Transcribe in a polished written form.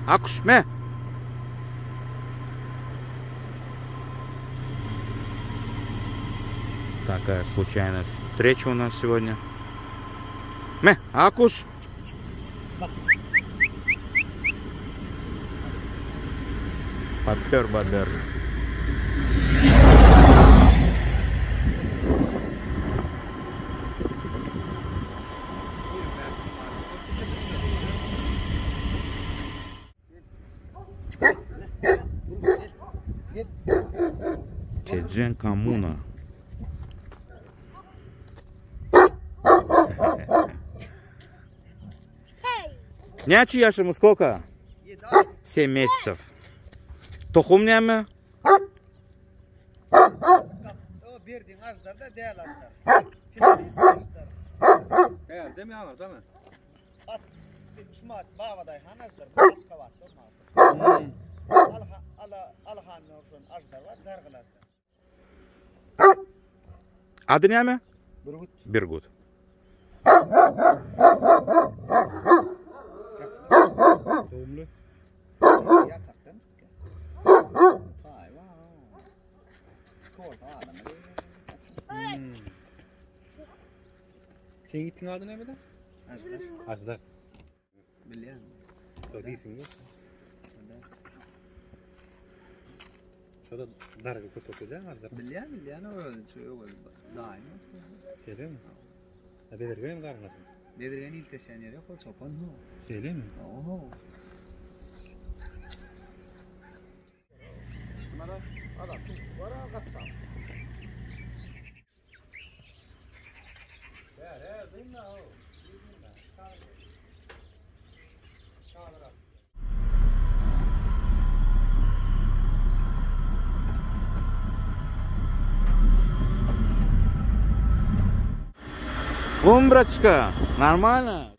Akuş, me. Такая случайная встреча у нас сегодня. Ме, Акуш. Попер бобер. Tejen коммуна. Näçe ýaşymy сколько? 7 месяцев. Tohum näme? Berdiň ajdar da däl ajdar. Ajdar. Bärde mi aňyrda mı? At şumat Babadaýhan ajdar. Aşgabatda hmm. Alha ala Alhan şon ajdar bar, dargyl ajdar. Ady näme? Bürgüt. Bürgüt. Tohumly. Ýatakdan çykýar. Taý bar. Korsa adamy. Hmm. Seň itiň ady näme-de? Ajdar. Ajdar. Bilýän. Şo diýsiň. Şo-da dargy köpek edýän ajdar. Bilýän, bilýän o özüçe öwez daýym. Şeýlemi? Ha bezirgen garynasy. Bezirgen ilteşýän ýeri ýok, ol çopan ho. Şeýlemi? Oho. Bunlara adam var gatsa. Gumbraçka, нормально?